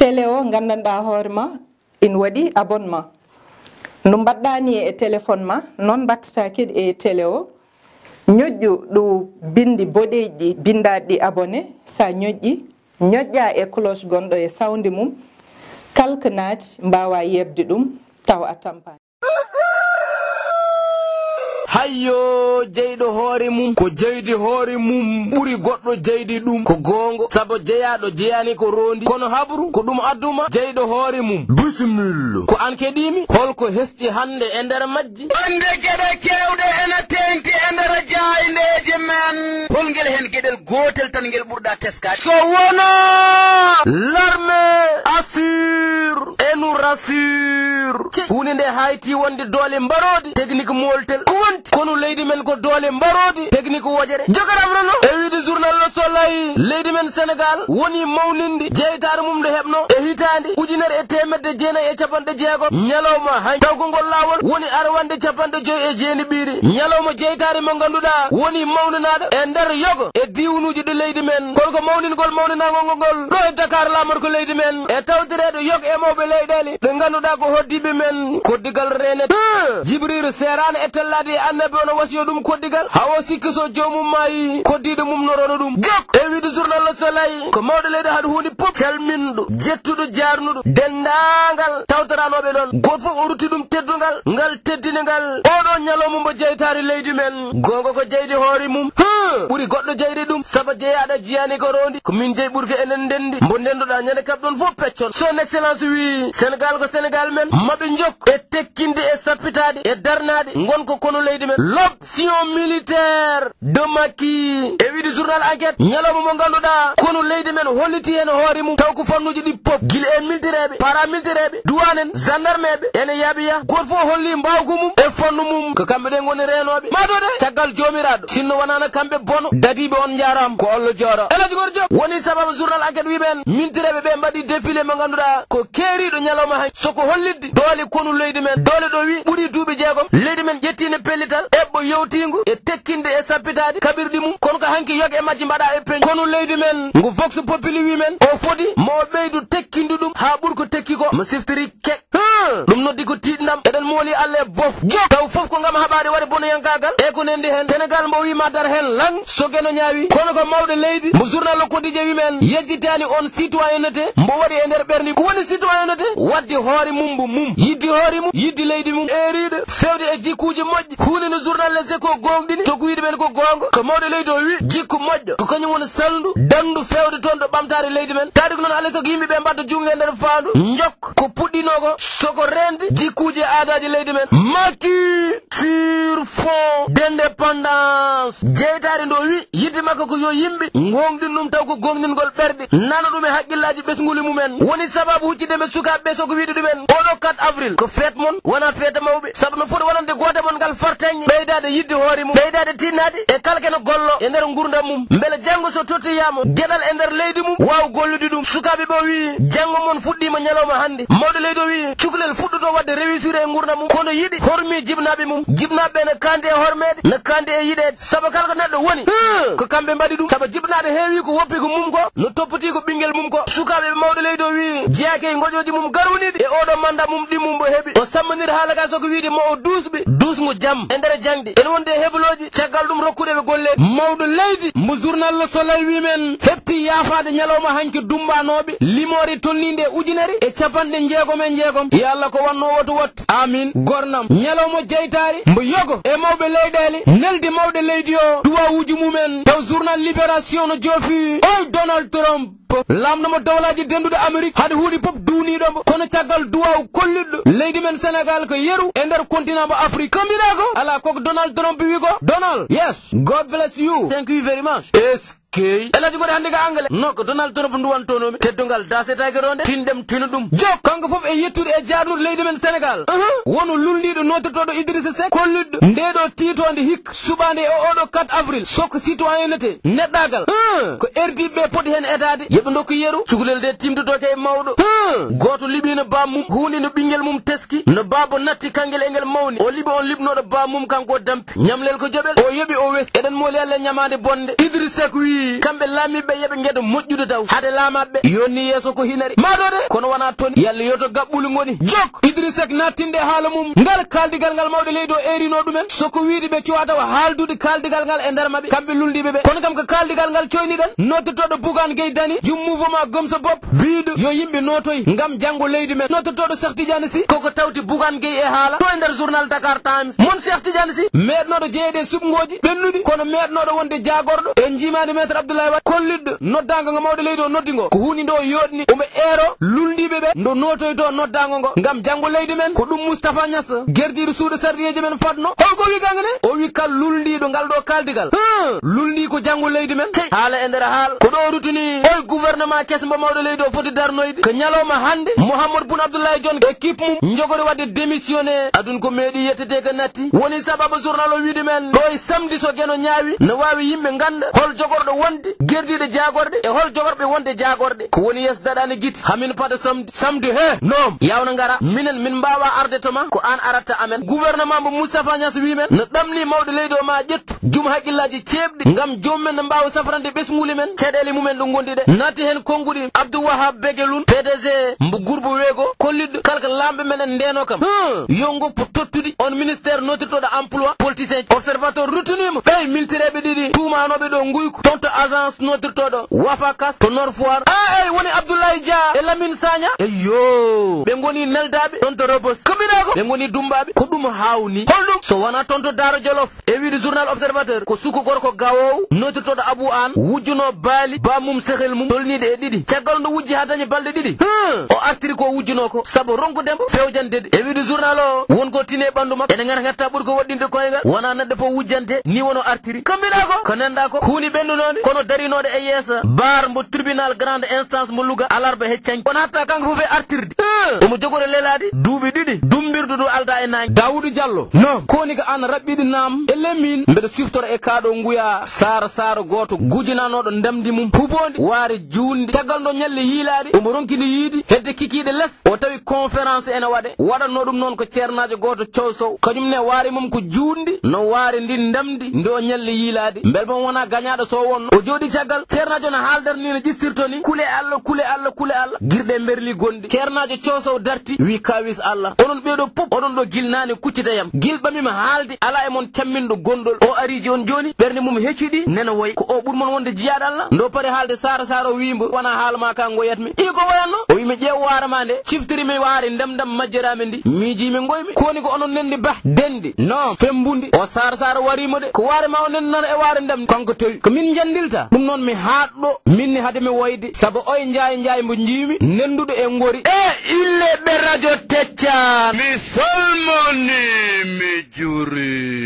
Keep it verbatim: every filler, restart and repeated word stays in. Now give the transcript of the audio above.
Télé o, nganndanɗaa hoore ma, ina waɗi abonnement. No mbaɗɗaa ni e téléphone ma, noon mbaɗtataa kadi e télé o. Ñoƴƴu ɗo binndi boɗeeji ɗi, binndaaɗi ɗi abonné, so a ñoƴƴi, ñoƴƴaa e cloche gonɗo e sawndi mum, kala ko naati mbaawaa yeeɓde ɗum taw a tampaani. Hayyo, jeyɗo hoore mum, ko jeydi hoore mum ɓuri goɗɗo jeydi ɗum, ko goongo, sabo jeyaaɗo jeyaani ko roondi, kono habru ko ɗum adduma jeyɗo hoore mum. Bisimilla, ko an keɗiimi, holko hesɗi hannde e nder majji? Hannde geɗe keewɗe ena teeŋti e nder jaayndeeji men. Hol ngel heen geɗel gootel tan ngel ɓurɗa teskaade? So wonaa l'armée assure et nous rassure. Ci huunde nde hayti wonde doole mbaroodi, technique mooltel. Ko wonti? Konu leydi men ko doole mbaroodi, technique wojere. Jogaram nono. E wiide journal Le Soleil, leydi men Sénégal woni mawninde jeytaare mum nde heɓno e hitaande ujunere e teemedde jeenayi e capanɗe jeegom. Ñalawma hay taw ko ngol laawol woni arwande capanɗe joyi e jeeniɓiire. Ñalawma jeytaare mo ngannduɗaa woni mawninaaɗo e nder yogo e diiwnuuji ɗi leydi men. Kono ko mawningol mawninaango ngol ɗo e Dakar, laamorgo leydi men, e tawtoreede yogo e mawɓe leyɗeele ɗe ngannduɗaa ko hoddiiɓe men. Koddigal reenet. Jibril seeraani e tellaade e annabi, ono wasiyo ɗum koddigal, haa o sikki so joomum maayi, koddiiɗo mum no rono ɗum. Jok! E wiide journal Le Soleil, ko mawɗo leydi haɗi huunde pop, calminɗo, jettuɗo, jaarnuɗo denndaangal tawtoranooɓe ɗon. Gooto fof o rutti ɗum teddungal, ngal teddini ngal. Oɗo ñalawma mbo jeytaari leydi men, goonga ko jeydi hoore mum. Huh! Ɓuri goɗɗo jeyde ɗum, saba jeyaaɗo jiyaani ko roondi. Ko min jeyi ɓurke enen ndenndi. Mbo ndennduɗaa ñande kaɓɗon fof peccon. Son Excellence wii, Sénégal ko Sénégal men. Maɓe njok e tekkinde e sappitaade e darnaade ngonka konu leydi men. L'option militaire de Macky. E wiide journal Enquête, ñalawma mo ngannduɗaa konu leydi men holliti heen hoore mum, taw ko fannuuji ɗi pop, gila e militereeɓe, paramilitereeɓe, duwaanen, gendarmeeɓe, ene yaaɓi yah. Gooto fof holli mbaawka mum e fannu mum. Ko kamɓe ɗe ngoni reenooɓe. Maa ɗo de, caggal Joomiraaɗo, sinno wanaano kamɓe bono, dadiiɓe on njaaraama, ko Allah jaara. El Hadji Gor Diop woni sababu journal Enquête wi ɓeen, militereeɓe ɓe mbaɗi défilé mo ngannduɗaa ko keeriiɗo ñalawma hay. So ko hollitde doole konu leydi men, doole ɗo wi ɓuri duuɓi jeegom, leydi men ƴettiino pellital, eɓɓo yewtiingo e tekkinde e sappitaade kaɓirɗi mum, kono ko hanki yoga e majji mbaɗa e peñ. Konu leydi men, ngu Vox Populi wi men, o foti mo o ɓeydu tekkinde ɗum haa ɓuri ko tekki ko, mo siftiri kek. Huh! Ɗum noddi ko tiiɗnam. Eɗen mooli Allah e bof. Jok! Taw fof ko ngam haɓaade waɗe bonoyankaagal. E ko nanndi heen. Senegal mbo wii ma dar heen lang. So geno ñaawi. Kono ko mawɗo leydi. Mbo journal Le Quotidien wi men. Yejjitaani on citoyenneté. Mbo waɗi e nder ɓerndi. Ko woni citoyenneté? Waɗde hoore mum mbo mum. Yiɗde hoore mum. Yiɗde leydi mum. Eeriiɗo. Feewde e jikkuuji moƴƴi. Huunde no journal Les Échos gooŋɗini. Tokuwiiɗo men ko goonga. Ko mawɗo leydi o wi. Jikku moƴƴo. Ko kañum woni salndu. Danndu feewde toon to ɓamtaare leydi men. Taade ko noon alaa sago yimɓe ɓe mbaɗta junngo e nder faandu. Njok. Ko puɗɗinoo ko, so ko reende jikkuuji e aadaaji leydi men. Macky sur fond d'indépendance. Jeytaare ndo wi, yiɗde makko ko yo yimɓe ngoongɗin ɗum taw ko goongɗingol ɓerɗe, nana ɗum e hakkillaaji ɓesnguuli mumen. Woni sababu huccideɓe sukaaɓe ɓe soko wiide ɗumen, oɗo quatre avril ko feet mon, wonaa feet mawɓe. Sabu no foti wonande gooto mon ngal fartaŋŋe, ɓeydaade yiɗde hoore mum, ɓeydaade tinnaade e kala kene gollo e nder nguurndam mum. Mbele janngo so tottiyaama geɗal e nder leydi mum, waaw gollude ɗum. Sukaaɓe ɓe o wi, janngo mon fuɗɗiima ñalawma hannde. Mawɗo leydi o wi, cukalel fuɗɗoto waɗde réussir e nguurndam mum, kono yiɗi hormi jibnaaɓe mum. Jibnaaɓe ɓe na kaandi e hormeede, na kaandi e yiɗeede. Sabu kala ko neɗɗo woni, hmm, ko kamɓe mbaɗi ɗum. Sabu jibnaaɗo heewi ko woppi ko mum ko, no toppiti ko ɓinngel mum ko. Sukaaɓe ɓe mawɗo leydi o wi, jeyaaki e ngoƴooji mum garwaniiɗi e oɗo manda mum ɗi mum o heɓi. O sammaniri haala ka soko wiide mo o duusɓe, duusngo jam e nder jaŋde. Ene wondi e hebelooji, caggal ɗum rokkude ɓe golle. Mawɗo leydi, mo journal Le Soleil wi men, heɓti yaafaade ñalawma hanki dumbanooɓe, limoore tolniinde e ujunere e capanɗe jeegom e jeegom. Ya Allah, ko wannoo woto wattu. Amin. Gornam. Ñalawma jeytaari, mbo yogo e mawɓe leyɗeele, neldi mawɗe leydi o, duwawuuji mumen. Taw journal Libération no joofi, oy Donald Trump. Laamɗo mo dowlaaji dennduɗo Amerik, hade huuɗi pop duuniiɗo mo. Kono caggal duwaaw kolliɗɗo leydi men Senegal ko yeru e nder continent mo Afrik. Ko mbiɗa ko? Alaa, koko Donald Trump wi ko. Donald, yes. God bless you. Thank you very much. Eskey. El Hadji Gor hannde ka Anglais. No ko Donald Trump nduwantonomi. Teddungal daasetaake ronde. Tinɗem tinu ɗum. Jok. Kanko fof e yettude e jaarnude leydi men Senegal. Aha. Wonu lulndiiɗo noototooɗo Idrissa Seck. Kolliɗɗo nde ɗo tiitoonde hik. Suɓaande e oɗo quatre avril, soko citoyenneté, neɗɗaagal. Hum, ko R D P ɓe poti heen etaade, yo ɓe ndokku yeru, cukalel de timtoto kay mawɗo. Hum, gooto liɓiino baam mum, huunde no ɓinngel mum teski, no baaba natti kanngel e ngel mawni. O liɓi on liɓnooɗo baam mum, kanko o dampi. Ñamlel ko joɓel, o yoɓi o wes. Eɗen mooli Allah ñamaande bonde. Idrissa Seck wii, Kamɓe laamiiɓe yoɓe ngeɗo moƴƴude taw. Hade laamaaɓe yonni yeeso ko hinari. Maɗo de, kono wonaa toon. Yalla yo to gaɓɓuli ngoni. Jok! Idriss Seck nattinde haala mum. Ngal kaaldigal ngal mawɗo leydi o eerino ɗumen. So ko wiide ɓe cuwata o haaldude kaaldigal ngal e nder maɓɓe. Kamɓe lulndiiɓe ɓe. Kono kam ko kaaldigal ngal coyniɗen. Nottotoɗo Bougane Gueye Dany. Jum mouvement Gëm Sa Bopp. Biiɗo yo yimɓe nootoy. Ngam janngo leydi men. Nottotoɗo Cheikh Tidiane Sy. Koko tawti Bougane Gueye e haala. To e nder journal Dakar Times. Mon Cheikh Tidiane Sy. Meeɗnooɗo jeyeede e suɓngooji ɓennuɗi. Kono meeɗnooɗo wonde jaagorɗo. E njiimaandi Maître Abdoulaye Wade. Kollitɗo noddaango ngo mawɗo leydi o noddi ngo. Ko huunde nde o yooɗni. Omo eero lulndiiɓe ɓe. Ndo nootoyto noddaango ngo. Ngam janngo leydi men. Ko ɗum Moustapha Niass. Gerdiiɗo suudu sarɗiyeeji men fadno. Hol ko wi kaŋŋe ne? O wi kal lulndiiɗo ngal ɗo kaaldigal. Hum, lulndii ko janngo leydi men. Cey, haala e nder haala. Ko ɗo rutini. Oy gouvernement keso mbo mawɗo leydi o foti darnoyde. Ko ñalawma hannde. Mouhamadou Boun Abdallah Dionne équipe mum. Njogori waɗde démissionné. Adun ko meeɗi yettete ko natti. Woni sababu journal o wiide men. Ɗo e samedi so geno ñaawi. No waawi yimɓe ngannda. Hol jogorɗo wonde. Gerdiiɗo jaagorɗe. E hol jogorɓe wonde jaagorɗe. Ko woni yeeso daɗaani gite. Hamin pada samedi. Samedi he. Noom. Yawna ngara. Minen min mbaawa arde to ma. Ko aan aratta amen. Gouvernement mbo Moustapha Niass wi men. No ɗamni mawɗo leydi o ma ƴettu. Jum haqqillaaji ceeɓɗi ngam joom men no mbaawa safrande ɓesnguuli men, caɗeele mumen ɗo ngondi ɗe. Naati heen konnguɗi Abdou Wahab Begelun, P D G mbo groupe Weego, kollitɗo kala ko laamɓe men en ndeenoo kam. Hum, yo ngoppu tottude on ministère nootirtooɗo emploi politicien. Observateur ruttiniima ɓee militereeɓe ɗiɗi tuumaanooɓe ɗo nguyku toon to agence nootirtooɗo Wafakas to Nord Foire. A ey woni Abdoulaye Dia e Lamine Sagna. Eyyo, ɓe ngoni neldaaɓe toon to Rebeuss. Ko mbiɗa ko? Ɓe ngoni dummbaaɓe. Ko ɗum haawni. Holɗum? So wonaa toon to Daara Jolof. E wiide journal Observateur, ko suko gorko gawoowo, nootirtooɗo Abou Anne, wujjuno baali, ba mum sehel mum, tolniiɗo e ɗiɗi. Caggal nde wujji haa dañi balɗe ɗiɗi, hum, o artiri ko wujjuno ko, sabu ronkude mbo fewjande de. E wiide journal o, won ko tini e ɓanndu makko, ene ŋata ŋatta ɓuri ko woɗɗinde koyngal, wonaa neɗɗo fof wujjante, ni wono artiri. Ko mbiɗa ko? Ko nenda ko, huuni ɓennunoonde, kono darinoonde e yeeso, baar mbo tribunal grande instance mbo Louga, alarba heccanki. O natta kanko fof e artirde. Hum, omo jogori lelaade, duuɓi ɗiɗi, dummbirdu ndu alda e naange. Daawudu Jallo. No, ko woni ko aan raɓɓiɗi naam? E lemin, mbeɗo siftora e kaaɗo nguya Saara Saara gooto gujinanooɗo ndamndi mum huboondi waare juunde. Caggal ndo ñalle yiilaade, omo ronki nde yiidi hedde kikiiɗe les. O tawi conférence ene waɗe, waɗatnoo ɗum noon ko ceernaajo gooto Cow Sow. Kañum ne waare mum ko juunndi, no waare ndin ndamndi nde o ñalle yiilaade. Mbel mo wonaa gañaaɗo so wonno. O jooɗi caggal, ceernaajo no haaldata ni no ƴistirto ni. Kule Allah, kule Allah, kule Allah. Girɗe mberli gonɗi. Ceernaajo Cow Sow darti, wi kawis Allah. Onon ɓeeɗo pop, oɗon ɗo gilnaani kuccita yam. Gil ɓamima haalde, alaa e mon camminɗo gonɗol. O ari jooni jooni, ɓernde mum heccuɗi, nena woy. Ko o ɓuri mon wonde jiyaaɗo Allah. Ndo pari haalde Saara Saara o wi mbo, wonaa haala ma ka ngoyatmi. Ii ko woyatno? O wi mi ƴeew waare ma nde, ciftiri mi waare ndam ndam majjeraami ndi. Miiji mi ngoymi. Ko woni ko onon nendi bah, dendi, no, fembundi. O Saara Saara wari mo de. Ko waare ma o nendi nana e waare ndam. Kanko tawi, ko min njandilta. Ɗum noon mi haaɗɗo, min ni hade mi woyde. Sabu oye njaay njaay mbo njiimi, nenduɗo e ngori. E ille ɓe radio tecca. Mi salmoni, mi juuri.